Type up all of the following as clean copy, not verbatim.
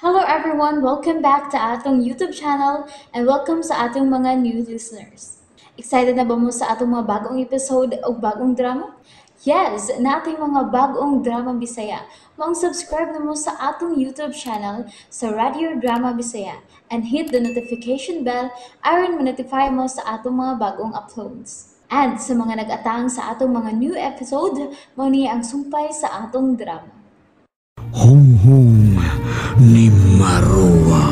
Hello everyone! Welcome back to atong YouTube channel and welcome sa atong mga new listeners. Excited na ba mo sa atong mga bagong episode o bagong drama? Yes! Nating mga bagong drama Bisaya. Maong subscribe na mo sa atong YouTube channel sa Radio Drama Bisaya and hit the notification bell aron ma-notify mo sa atong mga bagong uploads. And sa mga nag-atang sa atong mga new episode, mao ni ang sumpay sa atong drama. Hunghong ni Marua.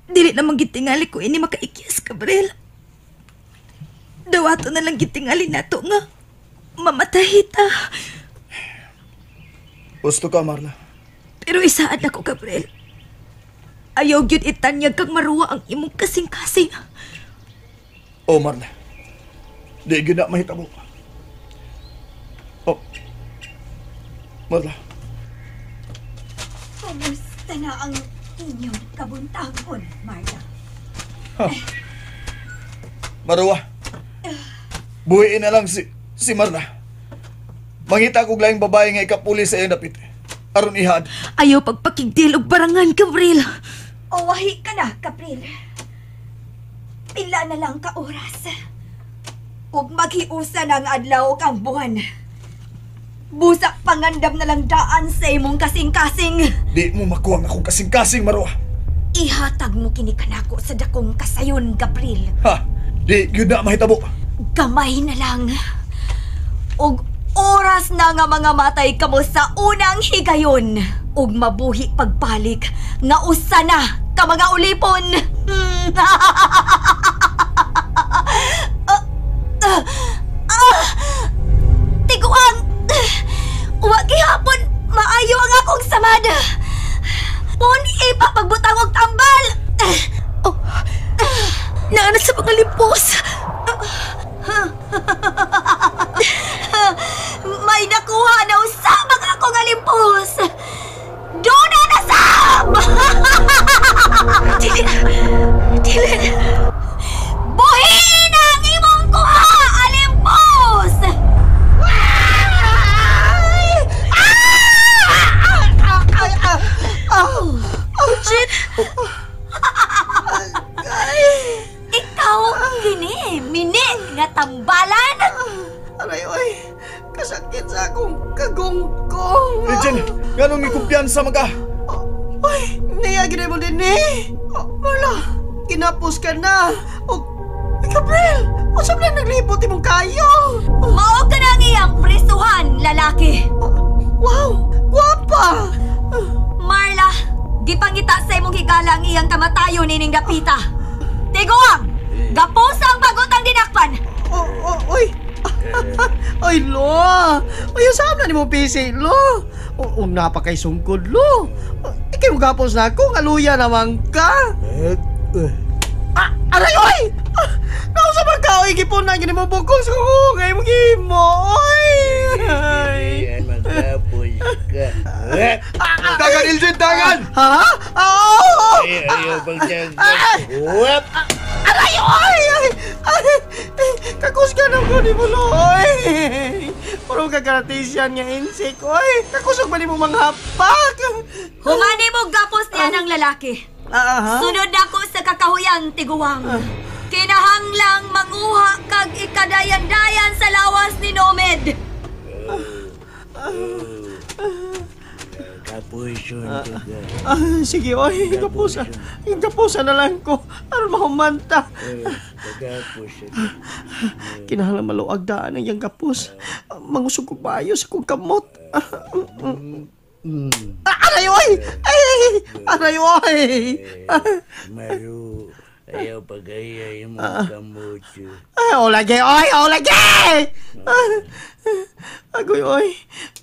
Dili naman gitingali ko ini makaikyas, Gabriel. Dawato na lang gitingali nato nga mamatay ta. Gusto ka, Marla. Pero isaad ako, Gabriel. Ayaw gyud itanyag kag Maruwa ang imong kasing-kasing. Oh, Marla. Di gyud na mahitabo. Oh. Marla. Kumusta na ang inyong kabuntagon, Marla? Ha. Maruwa. Buhiin na lang si Marla. Mangita kog laing babae nga ikapuli sa iyang dapit. Aron ihad. Ayaw pagpakigdil og barangan, Gabriel. Owahi ka na, Gabriel. Pila na lang ka oras. Ug maghiusa na ang adlaw kang buwan. Busak pangandam na lang daan sa imong kasing-kasing. Di mo makuha ang akong kasing-kasing, Marwa. Ihatag mo kini kanako sa dakong kasayon, Gabriel. Ha! Di gyud na mahitabo. Gamay na lang. Ug oras na nga mga matay kamo sa unang higayon. Ug mabuhi pagbalik nga usa na ka mga ulipon. Tiguang! Wa gihapon maayo ang akong samad. Pun ipapagbutang og tambal. Oh, naa na sa mga lipos. May nakuha na usab ang akong alimpos. Doon na sab! Dili! Dili! Buhin ang imong kuha, alimpos! Eugene! Ikaw, kini, mini nga tambalan! Aray, oy! Kasakit sa akong kagungkong! Eugene, nganong mikumpiyansa man ka? Oy, niya gina mo din eh! Marla, kinapos ka na! O, Gabriel! Unsa man naglipot imong kayo? Mao ka na ang iyang prisuhan, lalaki! Wow! Guwapa! Marla, gipangita sa imong higala ang iyang kamatayon nining dapita. Tiguang! Gapusa ang pagutang dinakpan! Oy! Oy, lo! Oy, saan na ni mo PC, lo? Una pa kay sungkod, lo! Ikay mo gapos na ako, ngaluya naman ka! Aray, oy! Nausa man ka, oy! Gipunan, gini mo bukong sa kuko! Ngayon mo gimo, oy! Ay, magapos ka. Dagan, Eugene, dagan! Ha? Oo! Ay, ayaw pagdagan. Wap! Aray, oy! Ay, ay, kakusga na ko ni mo, lo, oy! Puro kagaratisyan nga insik, oy! Kakusog ba ni mo manghapak? Humani mo gapos niya ng lalaki. Sunod ako sa kakahuyan, tiguang. Kinahanglang manguha kag ikadayan-dayan sa lawas ni Nomed. Kapuson ka. Sige, oy, kapusa. Kapusa na lang ko. Aron mahumanta. Kagapuson. Kinahanglan maluag daan ang iyang kapus. Mangusog ko bayo sa kong kamot. Aray, oy! Ay, aray, oy! Maru, ayaw pagayay mo kamot. Ay, olage, oy! Olage! Agoy, oy.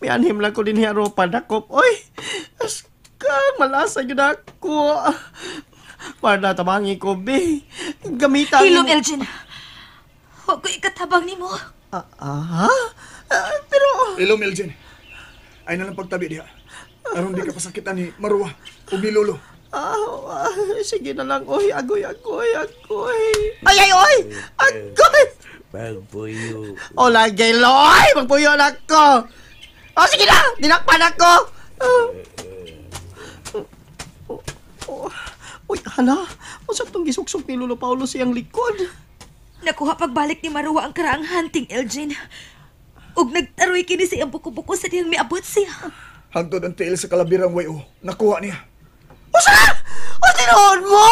Mianhim lang ko din hiya ropa dakop, oy. Aska, malasa yun ako. Para tabangi ko, be. Gamitan. Hilom, Elgin. Huwag ko ikatabang ni mo. Ha? Pero... Hilom, Elgin. Ay na lang pagtabi diha. Aron di ka pasakitan ni Marwa o ni Lolo. Sige na lang, oy. Agoy, agoy, agoy. Ay, ay, oy! Agoy! Pagpuyo. O lagi, Loy! Magpuyo na ako! O sige na! Dinakpan ako! Uy, hala! Unsa tong gisuksok ni Lolo Paulo siyang likod? Nakuha pagbalik ni Marua ang karaang hunting, Elgin. Ug nagtaroy kini sa iyang buko-buko sa diyang miabot siya. Hangtod ang tiil sa kalabirang wayo, nakuha niya. Usa! O tinuod mo!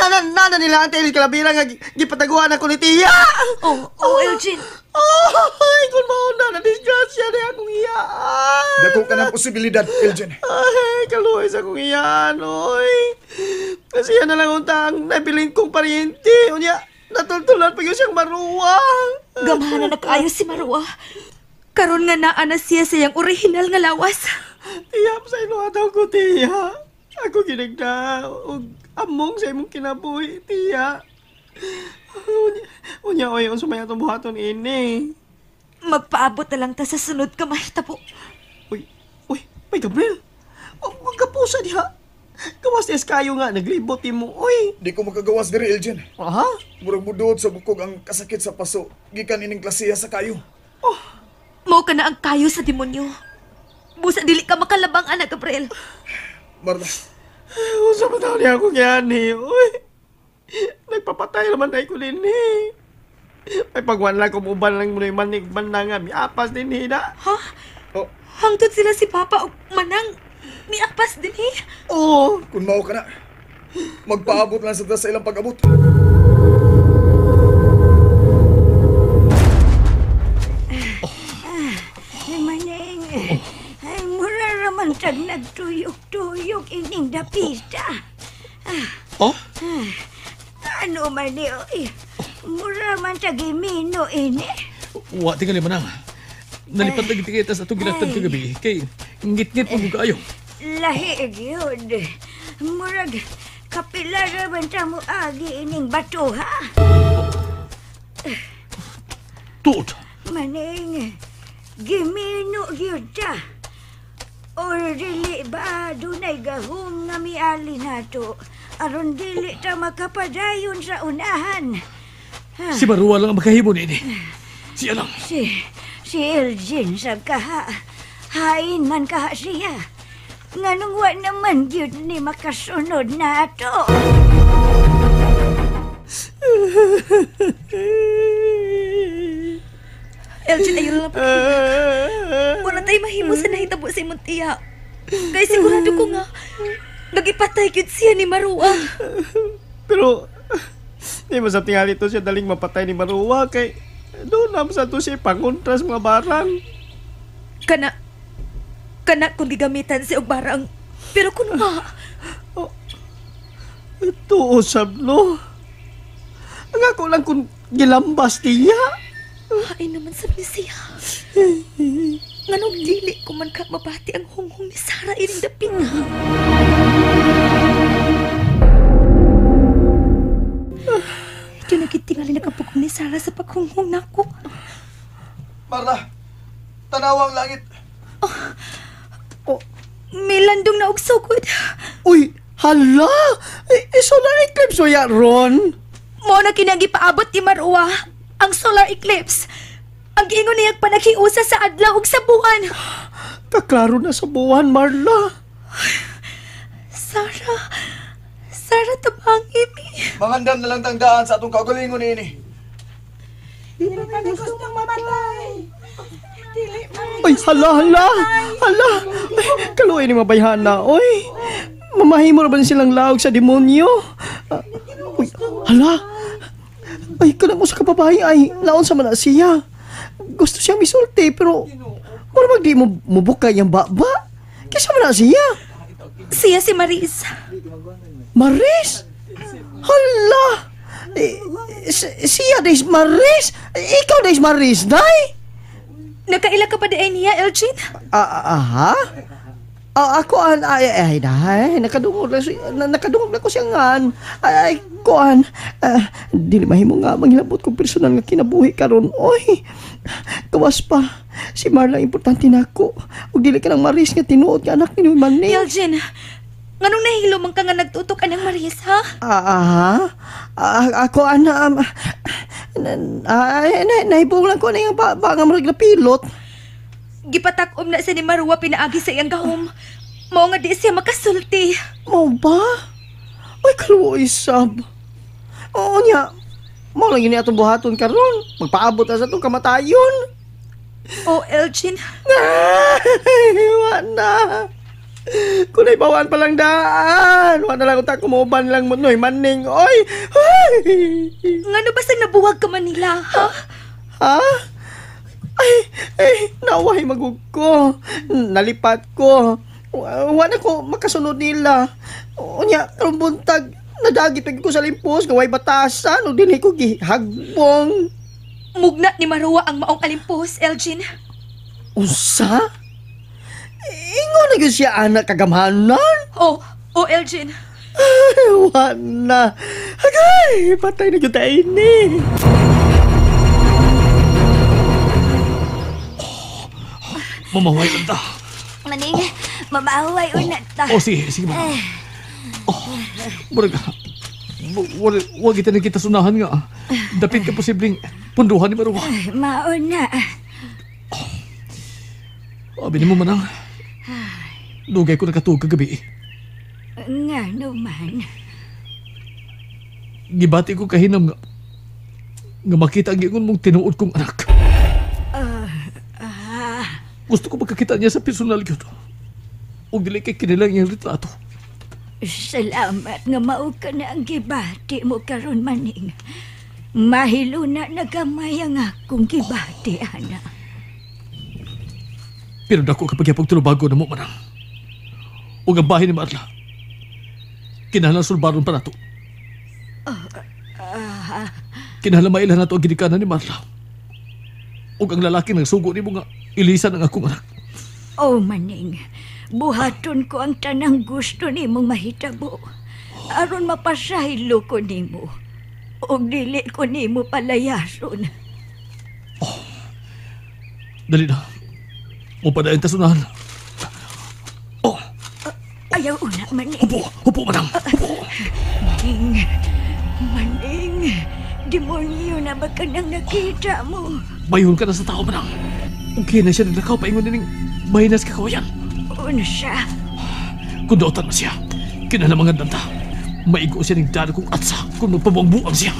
Nana nila ang tiil kalabirang nga gipataguan ako ni Tia! Oh, Elgin. Ay, kung mauna na disgrasya na akong iyaan. Dako ka ng posibilidad, Elgin. Ay, kaluoy sa akong iyaan, oy. Kasi yan na lang unta ang nabilin kong paryente. Unya, natultulan pa yun siyang Marua. Gamhanan na kaayo si Marua. Karon nga naa na siya sa iyang orihinal nga lawas. Tiya, sa inuhataw ko, Tiya. Ako ginagda, og among sa imong kinabuhi, Tiya. Unya, oy, unsa may atong buhaton ini. Magpaabot na lang ta sa sunod ka mahitabo. Uy, uy, may Gabriel. Huwag ka pusa diha. Gawas ni kayo nga, naglibot mo, uy. Di ko makagawas diri, Elgin. Aha? Murag muduot sa bukog ang kasakit sa paso. Gikan ining klasiya sa kayo. Oh, mao ka na ang kayo sa demonyo. Busa dili ka makalabang, anak Gabriel. Marla. Unsa ba taon niya akong yani, uy. Nagpapatay naman tayo ko din eh. Ay pagwan lang kumuban lang muna yung manig man na nga, miapas din eh na. Ha? Oh. Hangtod sila si Papa o Manang, miapas din eh. Oo. Kung mao ka na, magpaabot lang sa ilang pag-abot. Ay, Maneng, ay mura raman tag nagtuyok-tuyok ining dapita. Oh? Ano man ni, oy? Mura man tag imino ini. Wa tingali man ang. Nalipat lagi kita sa atong ginatad kagabi kay ngit-ngit mo kaayo. Lahi gyud. Murag kapila ra man ta mo agi ining bato ha. Tuod. Maning gimino gyud ta. Or dili ba dunay gahom nga miali nato aron dili ta makapadayon sa unahan. Ha? Si Marua lang ang makahimo niini. Siya lang. Si Elgin sab kaha. Hain man kaha siya. Nganong wa naman gyud ni makasunod nato. Elgin, ayaw lang pagkilak. Wala tayo mahimo sa nahitabo sa imong tiya. Kaya sigurado ko nga, nagipatay gyud siya ni Marua. Pero, di mo sa tingali to siya daling mapatay ni Marua kay doon na sa to siya pangontra sa mga barang. Kana kung gigamitan siya og barang. Pero kung nga... Oh, ito usab no. Ang ako lang kung gilambas niya. Ay naman sabi siya. Nganong dili ko man ka mabati ang hunghong ni Sarah ining dapit. Ito nagitingali nakapugong ni Sarah sa paghunghong nako. Marla, tanawa ang langit. Oh, may landong na og sugod. Uy, hala! Solar eclipse ya ron. Mao na kini ang gipaabot ni Marua, ang solar eclipse. Ang giingon niyang panaghiusa sa adlaw ug sa buwan. Kaklaro na sa buwan, Marla. Sarah, tabangi mi. Mangandam na lang tangdaan sa atong kaugalingon niini. Dili pa ni gustong mamatay. Dili pa ni. Ay, hala. Ay, kaluoy ni mabayhana, oy. Mamahimo ra ba silang laog sa demonyo? Uy, hala. Ay, kanang usa ka babae ay laon sa man siya. Gusto siyang misulti pero mura mag di mo mubukay ang baba. Kisa man na siya. Siya si Maris. Maris? Hala! Siya des Maris? Ikaw des Maris, day? Nakaila ka pa di ay niya, Elgin? Aha? Ako an ay ay nakadungog lang ko siya ngan. Ay kuan. Dili mahimo nga manghilabot kog personal nga kinabuhi karon oy. Kawas pa si Marla importante nako. Ug dili ka nang Maris nga tinuod nga anak ni Manny. Elgin, nganong nahilo man ka nga nagtutok anang Maris ha? Ako ana Ay, nahibong lang ko na yung ba nga murag napilot. Gipatak-om na sa ni Marua pinaagi sa iyang gahom. Mao nga di siya makasulti. Mao ba? Ay, kaluoy sab. Oo niya. Mao lang yun atong buhaton karon. Magpaabot na sa itong kamatayon. Oh, Elgin. Ay, wala. Kung naibawaan palang daan. Wala lang utak kumuban lang mo. Noy, maning. Oy! Ay! Ngano ba sa nabuwag ka Manila, ha? Ha? Ay, naway magug ko. Nalipat ko. Wala ko makasunod nila. Unya, karong buntag, nadagit ko sa limpos, gaway batasan, o dinhi ko gihagbong. Mugna ni Marua ang maong alimpos, Elgin. Unsa? Ingon na siya anak kagamhanan? Oh, Elgin. Ay, wala. Agay, patay na gyud ini. Mamaway lang ta. Maning, mamaway una ta. Oh, sige, sige ma. Oh, murag, wag kita na kita sunahan nga. Dapit ka posibleng punduhan ni Marua. Mauna. Oh, abi nimo manang. Dugay ko nakatuog kagabi. Nga naman. Gibati ko kahinam nga makita ang giingon mong tinuod kong anak. Gusto ko magkakita niya sa personal yun. O dili kay kinilang iyang retrato. Salamat nga mao ka na ang gibati mo karon maning. Mahilo na nagamay ang akong gibati, ana. Pero dako kapag yapog tulubago na mo, manang. O ang bahay ni Marla. Kinahanglan sulbaron pa nato. Kinahanglan mailan nato ang ginikanan ni Marla. O ang lalaki nagsugo ni mo nga ilisan ang akong anak. Oh, maning. Buhaton ko ang tanang gusto nimong mahitabo. Aron mapasaylo ko nimo. Og dili ko nimo palayason. Oh. Dali na. Mupadayon ta sunahan. Oh. Ayaw una, maning. Hupo, hupo, manang. Hupo. Maning, maning. Demonyo na ba ka nang nakita mo? Bayhon ka na sa tao, manang. Okay na siya naglakaw, paingon nining bahinas kakawayan. Ano siya? Kung daotan mo siya, kinalamangan danta. Maigo siya ng dada kong atsa kung magpabuang-buang siya.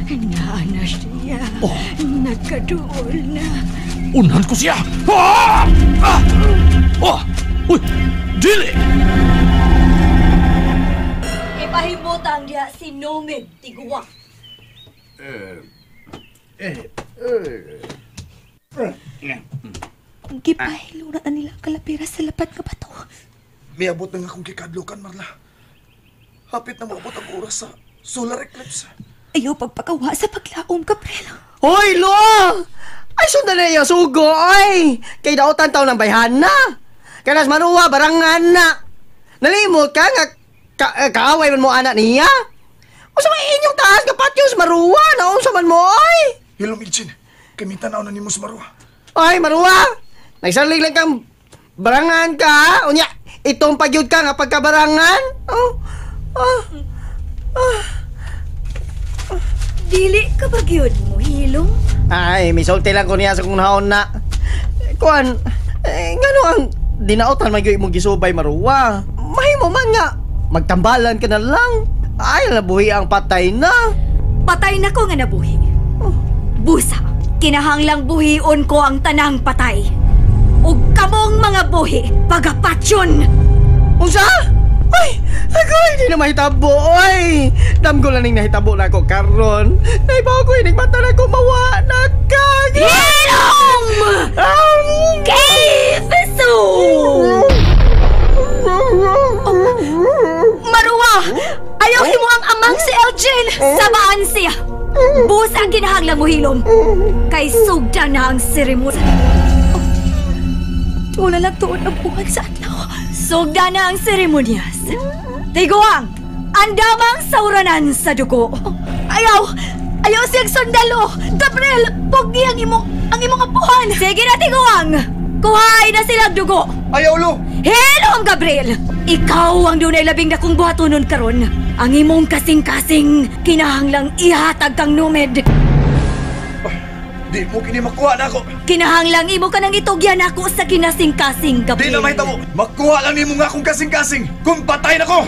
Naana siya. Oh. Nagkaduol na. Unhan ko siya! Ah! Ah! Oh! Uy! Dili! Ipahimutang niya si Nomid Tiguang. Gipahilura na nila ang kalapira sa lapat nga bato. Miabot na nga akong kikadlukan, Marla. Hapit na maabot ang oras sa solar eclipse. Ayaw pagpakawa sa paglaom, Gabriel. Hoy, Lo! Ay, sundan na yung sugo, ay! Kay daotan taon ng bayhana. Kanas Marua, barangan na. Nalimot ka nga kaaway man mo anak niya. O sa may inyong taas nga patyo sa Marua, naunsa man mo, ay! Hilom, Ilchin. Kami tanaw na nimo sa Marua. Ay, Marua! Nagsalig lang kang barangan ka, unya, itong pagyud ka nga pagkabarangan. Oh, ah, ah. Dili ka ba gyud mo, hilom? Ay, misulti lang ko niya sa kung naon na. Kuan, eh, ngano ang dinaotan man gyud imong gisubay, Marua? Mahimo man nga, magtambalan ka na lang. Ay, nabuhi ang patay na. Patay na ko nga nabuhi. Oh. Busa, kinahanglang buhion ko ang tanang patay. Ug kamong mga buhi, pagapatyon! Unsa? Ay, agoy, di na mahitabo, oy! Damgo lang ning nahitabo na ako karon. Naibaw ko, inigmata na ko, mawa na ka! Hilom! Kay-feso! Marua! Ayaw himo ang amang si Elgin! Sabaan siya! Busa ang kinahanglan mo, hilom! Kay sugda na ang seremon. Wala lang tuon ang buwan sa adlaw. Sugda na ang seremonyas. Tiguang, andamang sauranan sa dugo. Ayaw! Ayaw siyang sundalo! Gabriel, pugi ang imong apuhan! Sige na, Tiguang! Kuhain na silang dugo! Ayaw, lo! Hello, Gabriel! Ikaw ang dunay labing dakong buhatonon karon. Ang imong kasing-kasing, kinahanglang ihatag kang Numed. Di mo kini makuha nako. Kinahanglang imo ka nang itugyan ako sa kinasing-kasing, Di Gabriel. na mahitabo. Makuha lang nimo nga akong kasing-kasing kung patay na ko.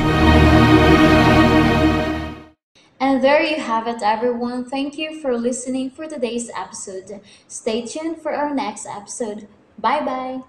And there you have it, everyone. Thank you for listening for today's episode. Stay tuned for our next episode. Bye bye.